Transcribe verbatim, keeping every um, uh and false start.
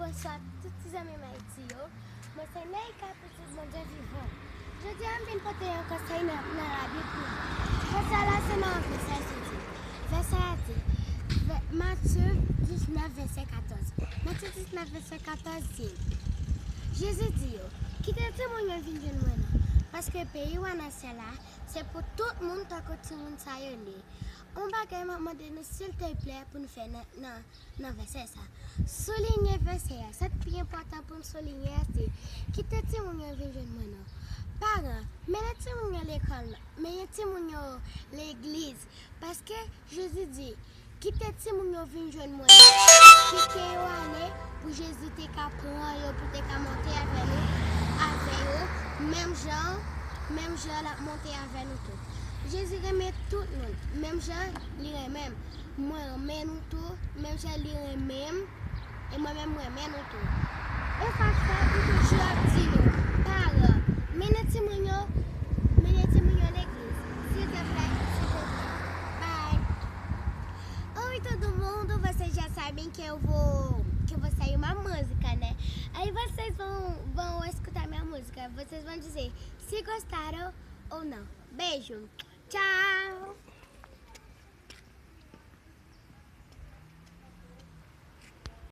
Bonswa tout ti zanmi m Ayiti yo. Mwen se Neika, pitit Bondye vivan. Jodi a m vin pote yon konsèy nan, nan Labib pou nou. Konsèy la se nan vèsè Jezi. Vèsè a di, vè- Matye diznèf, vèsè katòz. Matye diznèf, vèsè katòz di, Jezi di yo, kite timoun yo vin jwenn mwen nan, paske peyi wa nan syèl la, se pou tout moun tankou timoun sa yo ye. Yon bagay m ap mande nou silteplè pou nou fè nan, nan, nan vèsè sa. Soulinye vèsè a. Sa k pi enpòtan pou n soulinye a se, kite timoun yo vin jwenn mwen nan. Paran, mennen timoun yo lekòl, mennen timoun yo legliz. Paske Jezi di, kite timoun yo vin jwenn mwen nan. Kite yo ale pou Jezi te ka pran yo, pou te ka monte avè nou, avè yo, menm jan, menm jan l ap monte avè nou tou. Jezi renmen tout moun, menm jan li renmen m. Mwen renmen nou tou, menm jan li renmen m, e mwen menm mwen renmen nou tou. E sa k fè m toujou ap di nou, paran, mennen timoun yo, mennen timoun yo legliz. Silteplè, silteplè. Bye. Oi, todo mundo, vocês já sabem que eu vou, que eu vou sair uma música, né? Aí vocês vão, vão escutar minha música. Vocês vão dizer se gostaram ou não. Beijo. Tchau.